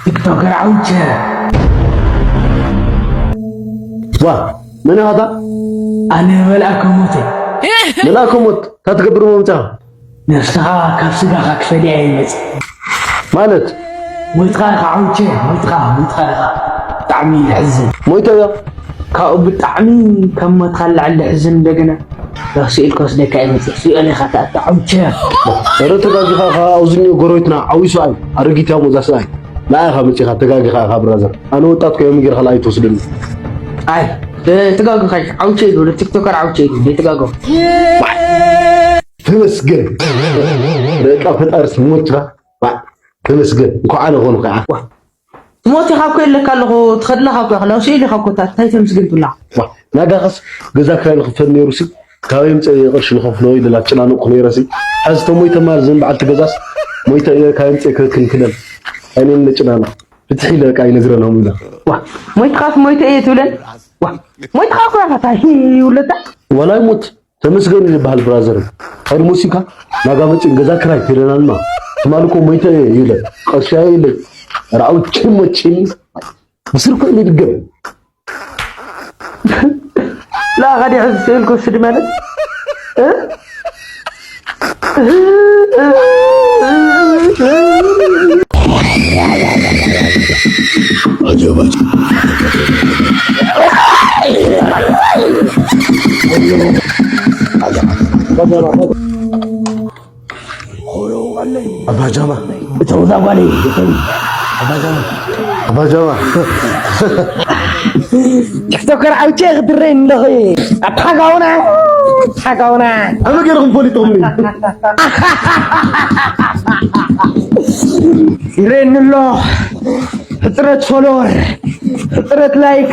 ቲክቶከር ዓውቸ። ዋ፣ መን ኢኻ ኣታ? ኣነ መልኣከ ሞት እየ። መልኣከ ሞት፣ እንታይ ትገብር እሞ መጺኻ? ነፍስኻ ካብ ስጋኻ ክፈልያ እየ መጺእ። ማለት? ሞይትኻ ኢኻ ዓውቸ፣ ሞይትኻ፣ ሞይትኻ ኢኻ። ብጣዕሚ ዘሕዝን። ሞይተ እያ? ካብኡ ብጣዕሚ ካብ ሞትካ ንላዕሊ ዘሕዝን እንደገና ረሲኤል ክወስደካ እየ መጺእ። ሲኦል ኢኻ ትኣቱ ዓውቸ። ኧረ ተጋጊኻ ኢኻ፣ ኣብዚ እኒኦ ጎረቤትና ዓብዪ ሰብኣይ፣ ኣረጊት እያ እሞ እዛ ሰብኣይ። ንዓኻ መጺኻ ተጋጊኻ ኢኻ ብራዘር። ኣነ ወጣት ኮየ ጌርካ ኣይትወስደኒ። ኣይ፣ ተጋጊኻ ኢኻ፣ ዓውቸ እዩ ዝብሎ፣ ቲክቶከር ዓውቸ እዩ ዝብሎ፣ ተጋጊኻ። ተመስገን። በቃ ፈጣሪ ስሞችራ። ተመስገን። እንኳዕ ኣነ ኾንኩ ከዓ። ትሞት ኢኻ እኮ የለካ ኣለኹ፣ ትኸድለኻ እኮ ኢኻ፣ ናብ ስኢል ኢኻ እኮ፣ ታ-፣ እንታይ ተመስገን ትብላ? ዋ፣ ናጋኸስ ገዛ ክራይ ንኽፈል ነይሩ ሲ፣ ካበይ ምፀ ቅርሺ ንኸፍሎ ኢለ ላጨናንቕኩ ነይረ ሲ። ሕዚ ተሞይተ ማል ዘን በዓልቲ ገዛስ፣ ሞይተ እየ ካበይ ምፀ ክክንክነን። ኣይኔን ነጭናንቕ። ፍትሒ ኢለ በቃ ይነግረን ሆም ኢለ። ዋ፣ ሞይትኻስ ሞይተ እየ ትብለን? ዋ፣ ሞይትኻ እኮ ኢኻ፣ ታይ ይውለዳ? ዋላ ይሞት። ተመስገን እዩ ዝበሃል ብራዘር። ቀድሞ ሲካ ናጋ መፂን ገዛ ክራይ ከይደናልና። ትማሊ እኮ ሞይተ እየ ይብለ። ቅርሻ የለይ። ራውችን መቺን ብስር ኮይኑ ይድገም። لا غادي يحس سيلكو سد مالك. እ? ኣባጃማ። ኣባጃማ። ኣባጃማ። ቲክቶከር ዓውቼ ክትረይ ኣለኺ። ኣታ ሓጋውና፣ ኣታ ሓጋውና። ኣመ ገይርኹም ፈሊጥኹምኒ። ይረኒ ኣሎ። ሕፅረት ፎሎወር፣ ሕፅረት ላይክ፣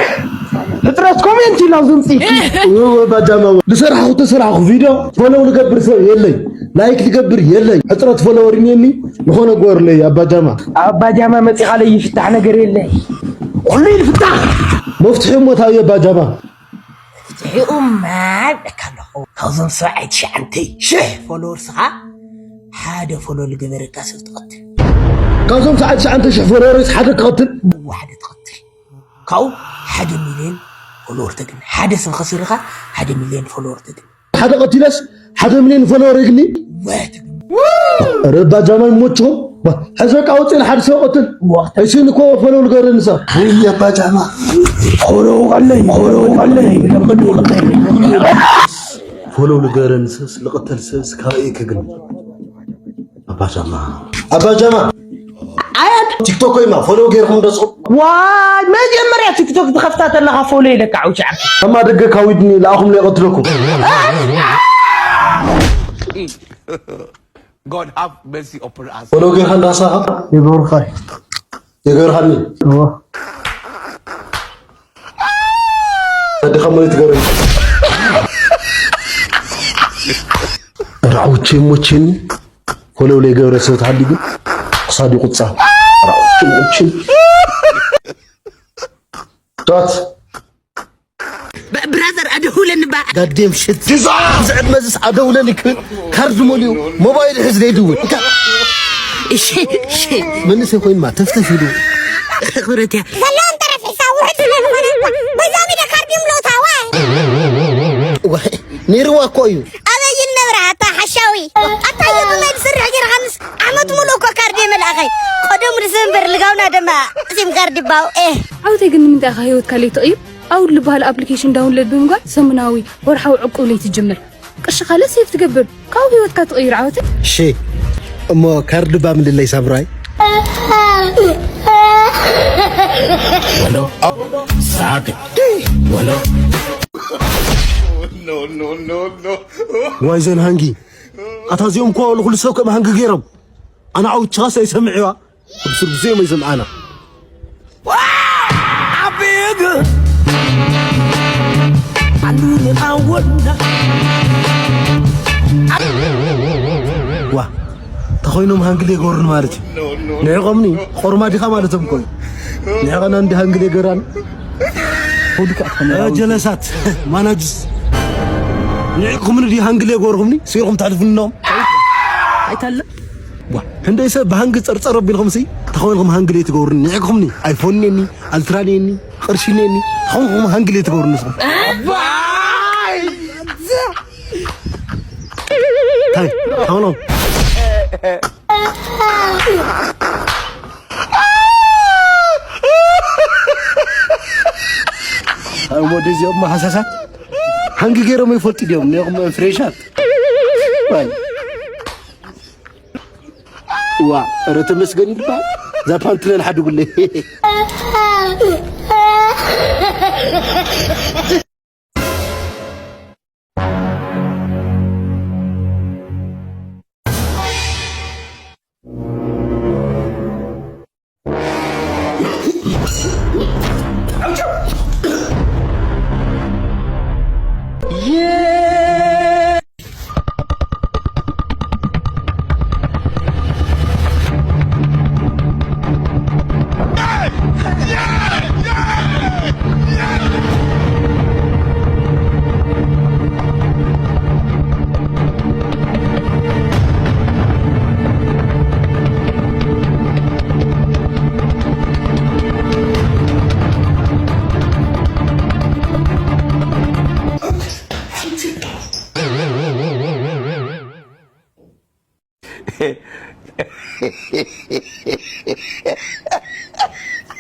ሕፅረት ኮሜንት እዩ ናብ ዝምፅእ። እወ፣ ባጃማ፣ እወ። ዝሰራሕኹ ተሰራሕኹ ቪድዮ ፎሎው ዝገብር ሰብ የለይ፣ ላይክ ዝገብር የለይ። ሕፅረት ፎሎወር እኒአኒ፣ ዝኾነ ግበሩለይ ኣባጃማ። ኣባጃማ መፂኻለይ ይፍታሕ ነገር የለይ። ኩሉ ይፍታሕ። መፍትሒ እሞ እንታይ እዩ ኣባጃማ? ፍትሒኡማ ይብለካ ኣለኹ። ካብዞም ሰብዓይ ትሽዓተ ሽሕ ፎሎወርስኻ ሓደ ፎሎ ዝገበረካ ሰብ ትቐትል። ካብዞም ሰብዓይ ትሽዓተ ሽሕ ፎሎወርስ ሓደ ክቐትል? እወ፣ ሓደ ትቐትል። ካብኡ ሓደ ሚልዮን ፎሎወር ተግኒ። ሓደ ሰብ ኸሲርኻ ሓደ ሚልዮን ፎሎወር ተግኒ። ሓደ ቀቲለስ ሓደ ሚልዮን ፎሎወር የግኒ? እወ፣ ተግኒ። ኧረ ባጃማ ይሞችኹም። ባ-፣ ሕዚ በቃ ኣውፅእ ንሓደ ሰብ ቀትል። እወ። እሺ፣ ንኮ ፎሎው ልገረኒ ሰብ። ወይ ኣባጃማ። ፎሎው ቀለይ፣ ፎሎው ቀለይ። ፎሎው ልገረኒ ሰብስ ልቐተል ሰብስ ካበይ ክግኒ? ኣባጃማ። ኣባጃማ። ኣያት። ቲክቶክ ኮይማ ፎሎው ገይርኩም ደስኹም? ዋይ፣ መጀመርያ ቲክቶክ ትኸፍታ ተለኻ ፎሎ ኢለካ ዓውቻ። ከማ ደገ ካዊድኒ ለኣኹም ለይቐትለኩም። God have mercy upon us። ፎሎ ጌርካ እንዳሳኻ? ይገብርካ። ይገብርካኒ? እወ። ኣድኻ መሬት ገረኒ። ራውቼ ሞቼኒ ፎሎ ለይገብረ ሰብ ተሃልዩ ግን ክሳዱ ይቁጻ። ራውቼ ሞቼኒ። ዳት ብ-፣ ብራዘር፣ ኣደውለኒ ባ። ጋዴም ሽት። እዚ ዕድመ እዚስ ኣደውለኒ ክብል ካርድ መሊኡ ሞባይል ሕዝ ዘይድውል። እሺ፣ እሺ። መንእሰይ ኮይንማ ተፍተፍ ኢሉ። ክብረት እያ። ዘለዎም ጠረፍ ሒሳ ውሕድ ስለ ዝኾነ እኳ በዛ ሚደ ካርድ ይምልኡታ፣ ዋይ። ዋይ፣ ነይርዋ እኮ እዩ። ኣበይ ይነብራ ኣታ ሓሻዊ? ኣታ የብመይ ዝስርሕ ጌርካ ምስ ዓመት ሙሉእ እኮ ካርድ የመልኣኸይ። ቀደሙ ዝሰንበር ልጋውና ደማ ሲም ካርድ ይባው። ኤህ። ዓውተይ ግን ንምንታይ ኢኻ ህይወትካ ለይትቕይር? ኣውል ዝበሃል ኣፕሊኬሽን ዳውንሎድ ብምግባር ሰሙናዊ ወርሓዊ ዕቁብ ለይትጅምር። ቅርሽኻ ለሴፍ ትገብር፣ ካብኡ ህይወትካ ትቕይር ዓወት። እሺ፣ እሞ ካርድ ባምልለይ ሳምራይ። ወሎ፣ ሳቅ፣ ወሎ። No, no, no, no. ዋይ ዘን ሃንጊ፣ ኣታ እዚኦም እኮ ንኹሉ ሰብ ከም ሃንጊ ገይሮም። ኣነ ዓውቻስ ኣይሰምዕዋ። ብስርጉሴ መይዘም ኣና። ዋ፣ ተኾይኖም ሃንግል የገሩን ማለት እዩ። ንዕቆምኒ ቆርማ ዲኻ ማለቶም እኮ እዩ። ንዕቐና እንዲ ሃንግል የገራን። እ፣ ጀለሳት ማናጅስ። ንዕቅኹምኒ ድዩ ሃንግል የገበርኹምኒ? ስኢርኩም ተሕልፉኒ ኣለኹም? ኣይታለ? ዋ፣ ህንደይ ሰብ ብሃንግ ጸርጸር ኣቢልኩም ሲ ተኸወልኩም ሃንግል ትገብሩኒ። ንዕቅኹምኒ ኣይፎን ኔኒ፣ ኣልትራ ኔኒ፣ ቅርሺ ኔኒ፣ ተኸወልኩም ሃንግል ትገብሩኒ ንስኹም። ታይ፣ ተኸወልኩም። ኣብ ወደ እዚኦም መሓሳሳት ሃንጊ ገይሮም ይፈልጡ ድዮም? ነኹም ፍሬሻት። ዋይ። ዋ፣ ኧረ ተመስገን ይባል። እዛ ፓንትለን ሓድጉለይ።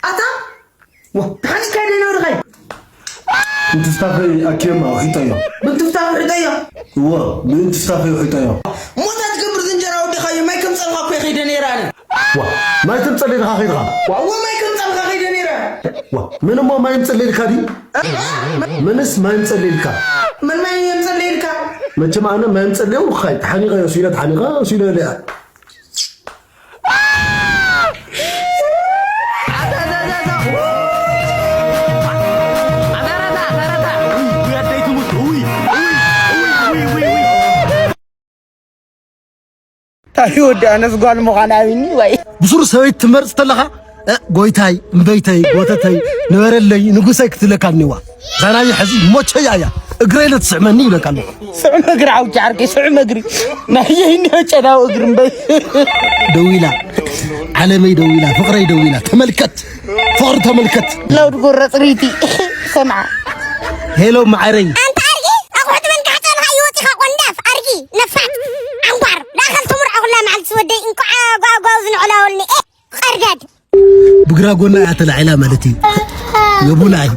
ኣታ ዋ፣ ተሓኒካ ዶ ነውርኸይ? ምንትፍታፈይ ኣኪዮም ኣውሒጠዮ። ምንትፍታፈ ውሒጠዮ? እዎ፣ ምንትፍታፈይ ውሒጠዮ። ሞታ ትገብር ዝንጀራ ወዲኻዮ፣ ማይ ከም ጸልኻ እኮ ከይደ ነይረ ኣነ። ዋ፣ ማይ ትምጸል ኢልካ ከይድኻ? ዋ፣ እዎ፣ ማይ ከም ጸልኻ ከይደ ነይረ። ዋ፣ ምን እሞ ማይ ምጸል ኢልካ ድዩ? መንስ ማይ ምጸል ኢልካ? መን ማይ የምጸል ኢልካ? መቸም ኣነ ማይ ምጸል ኢልካ፣ ተሓኒቐ፣ ወሲደ ተሓኒቐ፣ ወሲደ ኢለ። እንታይ ወዲ ኣነስ ጓል ምዃን ኣቢኒ ወይ? ብሱር ሰበይቲ ትመርጽ ተለኻ፣ "እ፣ ጎይታይ፣ እምበይተይ፣ ጎተተይ፣ ንበረለይ፣ ንጉሰይ" ክትብለካ እኒዋ። እዛ ናይ ሕዚ ሞቸያ እያ። እግረይ ለትስዕመኒ ይብለካ ኣለኹ። ስዑም እግሪ ዓውኪ ዓርከይ፣ ስዑም እግሪ። ናይ የይኒ ጨናዊ እግሪ እምበይ። ደዊላ፣ ዓለመይ ደዊላ፣ ፍቕረይ ደዊላ፣ ተመልከት፣ ፍቕሪ ተመልከት። ላውድ ጎረ ጽሪቲ፣ ሰምዓ። ሄሎ፣ መዓረይ። ኣንታ ኣርጊ፣ ኣቑሑት መን ካሕጸልካ ይወጺኻ ቆንዳፍ፣ ኣርጊ፣ ነፋት፣ ዓንኳር። ዳኸል ትምርዖ ኩላ መዓልቲ ወደይ፣ እንቋዕ ጓ-፣ ጓው ዝንዕላወልኒ፣ ኤ፣ ቐርዳድ። ብግራ ጎና እያ ተላዒላ ማለት እዩ። የቡና እዩ።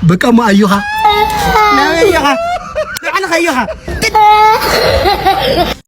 በቃ እሞ ኣዮኻ። ናበይ ኣዮኻ? ንዓንኻ ኣዮኻ።